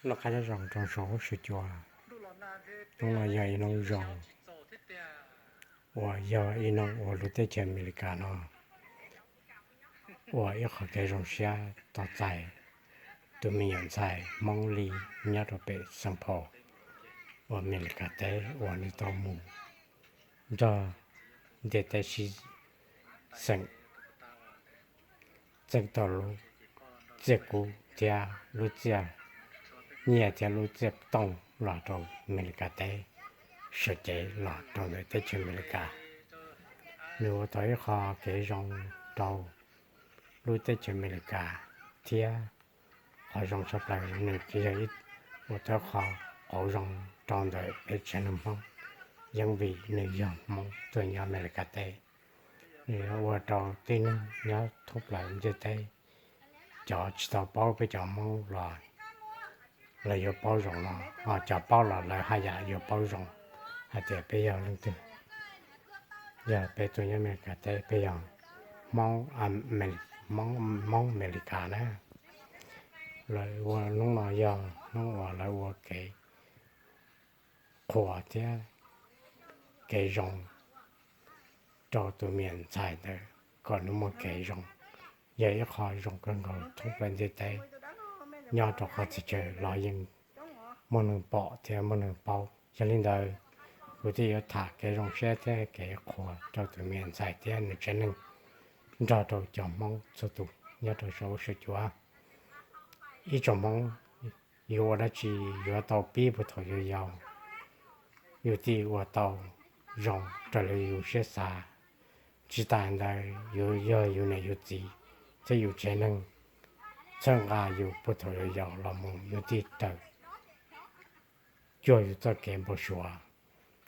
Noj qab nyob zoo rau saum huab saum cua. Hnub no yog ib hnub zoo uas yog ib hnub uas lub teb chaws Amelikas no ua ib qho kev zoo siab tos txais tus me nyuam ntxhais Hmoob Lis nyob rau pem Xeev Phos uas Amelikas teb uas nws tau mus nrog ntiaj teb sib xeem txeeb tau lub txiaj kub thiab lub txiaj nyiaj thiab lub txiaj tooj los rau Amelikas teb, sawv cev los rau ntawm teb chaws Amelikas. Nws ua tau ib qho kev zoo rau lub teb chaws Amelikas thiab qhov zoo tshaj plaws nws tseem yog ib ua tau qho qauv zoo rau ntawm peb tsev neeg Hmoob, yeej vim nws yog Hmoob tuaj nyob Amelikas teb. Nws yuav ua rau tib neeg nyob thoob plaws ntiaj teb, cov tsis tau paub peb cov Hmoob los lawv yuav paub zoo no, ho cov paub los lawv haj yam yuav paub zoo hais tias peb yog leej twg. Yog peb tuaj nyob Amelikas teb peb yog Hmoob, Hmoob Amelikas na. Lawv ua hnub no yog hnub uas lawv ua kev qhuas thiab kev zoo rau tus me nyuam ntxhais ntawd kom nws muaj kev zoo. Yog ib qho zoo kawg nkaus thoob plaws ntiaj teb, nyob rau qhov txhia chaw los yeej muaj neeg pom thiab muaj neeg paub. Yog li ntawd, kuv thiaj yuav tham kev zoo siab thiab kev qhuas rau tus me nyuam ntxhais thiab nws tsev neeg nrog rau cov Hmoob txhua tus nyob rau saum huab saum cua. Ib tsoom Hmoob, yus ua dab tsi yuav tau pib puag thaum yus yau, yus thiaj ua tau zoo raws li yus siab xav. Tsis tas ntawd yus yog yus niam yus txiv thiab yus tsev neeg txhawb nqa yus puag thaum yus yau los mus yus thiaj raws cuag yus txoj kev npau suav.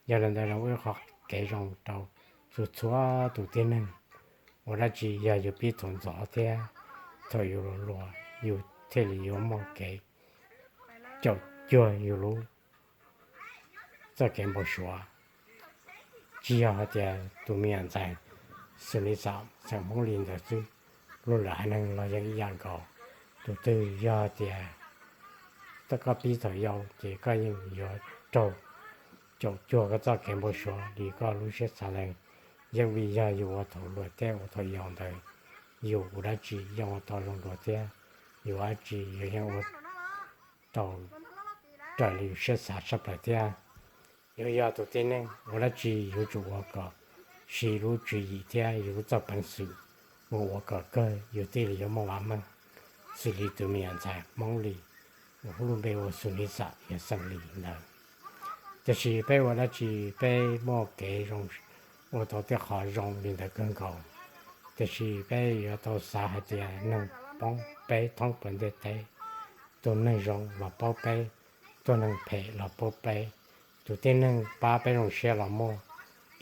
Yog li ntawd los ua ib qho kev zoo rau txhua txhua tus tib neeg. Ua dab tsi yog yus pib thaum ntxov thiab thaum yus hluas hluas yus thiaj li yuav muaj kev caum cuag yus lub txoj kev npau suav. Tsis yog hais tias tus me nyuam ntxhais Xus Lis Xam xeem Hmoob Lis ntawd xwb, lub ntawm haiv neeg los yeej ib yam nkaus. Tus twg yog tias koj pib thaum yau ces koj yeej yuav raug caum cuag koj txoj kev npau suav li koj lub siab xav ntawd. Yeej vim yog yus ua thaum hluas thiab ua thaum yau ntawd, yus ua dab tsi yeej ua tau zoo dua thiab, yus ua dab tsi yus yeej ua tau raws li yus siab xav tshaj plaws thiab. Yus yog tus tib neeg ua dab tsi yuav tsum ua kom siv lub tswv yim thiab yus lub txoj peev xwm mus ua kom kawg yus thiaj li yuav muaj vam meej, xws li tus me nyuam ntxhais Hmoob Lis uas hu lub npe ua Xus Lis Xam yog xeem Lis ntawd. Tiam sis peb ua dab tsi peb muaj kev zoo, ua tau tej qhov zoo li ntawd kawg nkaus, tiam sis peb yuav tau xav hais tias neeg paub peb thoob plaws ntiaj teb, tus neeg zoo los paub peb, tus neeg phem los paub peb, tus tib neeg pab peb zoo siab los muaj,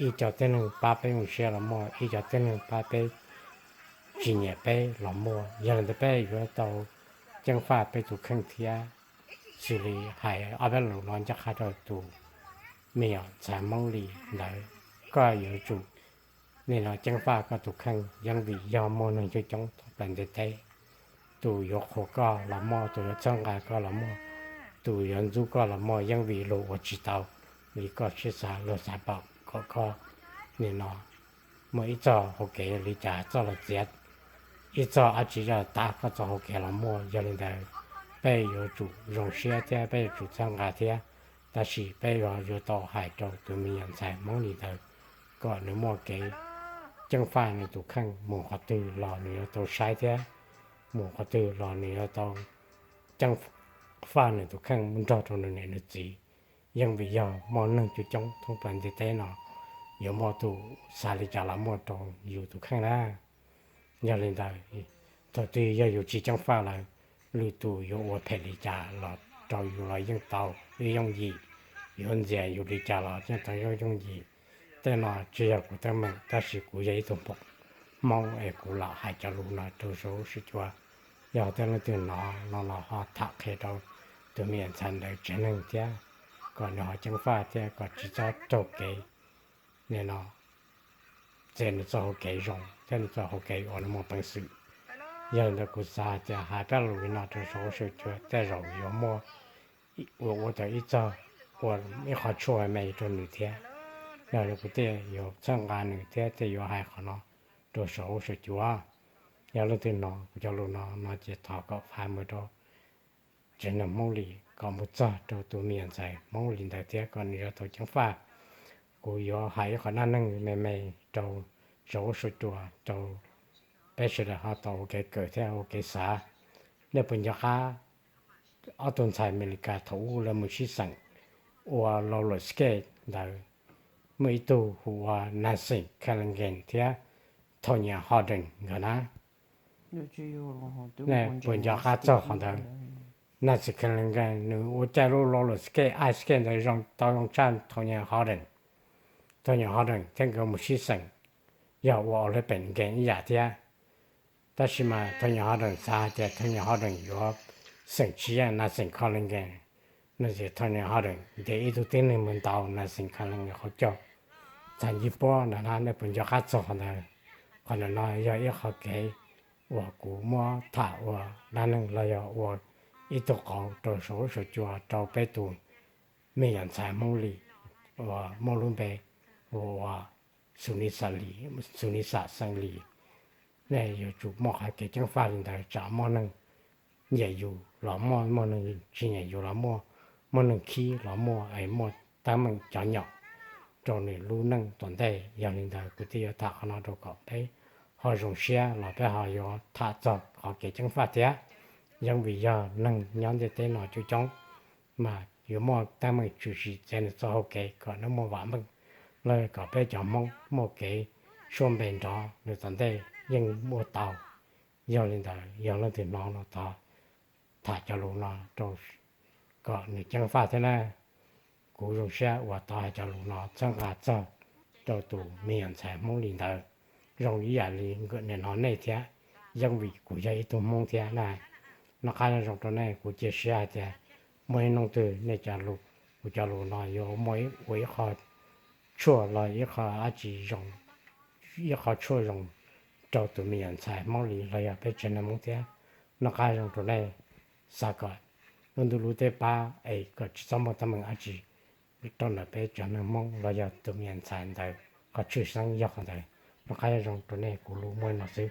ib co tib neeg pab peb zoo siab los muaj, ib co tib neeg pab peb tsis nyiam peb los muaj. Yog li ntawd peb yuav tau ceev faj peb tus kheej thiab. Xws li hais ob peb lus no ncaj qha rau tus me nyuam ntxhais Hmoob Lis ntawd, koj yuav tsum nim no ceev faj koj tus kheej, yeej vim yog muaj neeg coob coob thoob plaws ntiaj teb, tus yuav qhuas koj los muaj, tus yuav txhawb nqa koj los muaj, tus yuav ntxub koj los muaj, yeej vim luag ua tsis tau li koj siab xav, luag xav pom kom koj nim no muaj ib txoj hauv kev li cas txoj los txiav ib txoj dab tsi zaj tas koj txoj hauv kev los muaj. Yog li ntawd, peb yuav tsum zoo siab thiab peb yuav tsum txhawb nqa thiab. Tab sis peb yuav, yuav tau hais rau tus me nyuam ntxhais Hmoob Lis ntawd kom nws muaj kev ceev faj nws tus kheej, mus qhov twg los nws yuav tau saib thiab, mus qhov twg los nws yuav tau ceev faj nws tus kheej nrog rau nws niam nws txiv. Yeej vim yog muaj neeg coob coob thoob plaws ntiaj teb no, yuav muaj tus xav li cas los muaj rau yus tus kheej na. Yog li ntawd, thaum twg yog yus tsis ceev faj lawm, lwm tus yuav ua phem li cas los rau yus los yeej tau yooj yim, yuav ntxias yus li cas los yeej tau yooj yooj yim. Tej no tsis yog kuv teeb meem, tab sis kuv yog ib tug Hmoob es kuv lam hais cov lus no rau saum huab saum cua. Yog tej leej twg hnov no los ho tham qhia rau tus me nyuam ntxhais ntawd tsev neeg thiab, kom nws ho ceev faj thiab kom tsis txhob raug kev nim no txiav nws txoj hauv kev zoo thiab nws txoj hauv kev uas nws muaj peev xwm. Yog li ntawd kuv xav hais tias hais peb lus li no rau saum huab saum cua tej zaum yuav muaj ua ua tau ib txog, ua ib qho tshuaj me rau nws thiab. Yog li kuv thiaj yuav txhawb nqa nws thiab thiaj yuav hais qhov no rau saum huab saum cua. Yog leej twg hnov kuv cov lus no no ces thov kom fab mus rau tsev neeg Hmoob Lis kom mus txog rau tus me nyuam ntxhais Hmoob Lis ntawd thiab kom nws yuav tau ceev faj. Kuv yuav hais ib qho dab neeg me me rau saum huab saum cua rau peb sawv daws ho tau ua kev kawm thiab ua kev xav. Nej puas nco qab ob tug ntxhais Amelikas thaum ub lawv mus sib xeem ua roller skate ntawd, muaj ib tug hu ua Nancy Kerrigan thiab Tonya Harding nkawd na. Nej puas nco qab txog qhov ntawd? Nancy Kerrigan nws ua caij lub roller skate, ice skate ntawd zoo tau zoo tshaj Tonya Harding. Tonya Harding thiab nkawd mus sib xeem yog ua Olympic Game ib yam thiab. Tab sis mas Tonya Harding xav hais tias Tonya Harding yuav xeem tsis yeej Nancy Kerrigan, no ces Tonya Harding ntes ib tug tib neeg mus ntaus Nancy Kerrigan qhov coj txav ncig puab ntawd na. Nej puas nco qab txog qhov ntawd? Qhov ntawm no yog ib qho kev uas kuv muab tham ua dab neeg los yog ua ib tug qauv rau saum huab saum cua rau peb tus me nyuam ntxhais Hmoob Lis uas muaj lub npe ua Xus Nis Xam Lis, Xus Nis Xam Xeem Lis. Nej yuav tsum muaj qhov kev ceev faj li ntawd tsam muaj neeg nyiam yus los muaj, muaj neeg tsis nyiam yus los muaj, muaj neeg khib los muaj, es muaj teeb meem cov nyom rau nws lub neej tom ntej. Yog li ntawd kuv thiaj yuav tham qhov no rau kom peb ho zoo siab los peb ho yuav tham txog qhov kev ceev faj thiab. Yeej vim yog neeg nyob ntiaj teb no coob coob mas yuav muaj teeb meem tshwm sim txev nws txoj hau kev kom nws muaj vam meej, los kom peb cov Hmoob muaj kev suab npe nrov nws tom ntej yeej muaj tau. Yog li ntawd yog leej twg hnov no thov tham cov lus no rau kom nws ceev faj thiab na. Kuv zoo siab uas tau hais cov lus no txhawb nqa txog rau tus me nyuam ntxhais Hmoob Lis ntawd, zoo ib yam li nkawd nim no nej thiab, yeej vim kuv yog ib tug Hmoob thiab na. Noj qab nyob zoo rau nej, kuv cia siab hais tias muaj ib hnub twg nej cov lus, kuv cov lus no yuav muaj ua ib qho tshuaj los ib qho dab tsi zoo, ib qho tshuaj zoo rau tus me nyuam ntxhais Hmoob Lis los yog peb tsev neeg Hmoob thiab. Noj qab zoo rau nej, xav kom lub ntuj lub teb pab es kom tsis txhob muaj teeb meem dab tsi rau ntawm peb tsev neeg Hmoob los yog tus me nyuam ntxhais ntawd. Qhov tshwj xeeb yog qhov ntawd. Noj qab nyob zoo rau nej, kuv lus muaj li no xwb.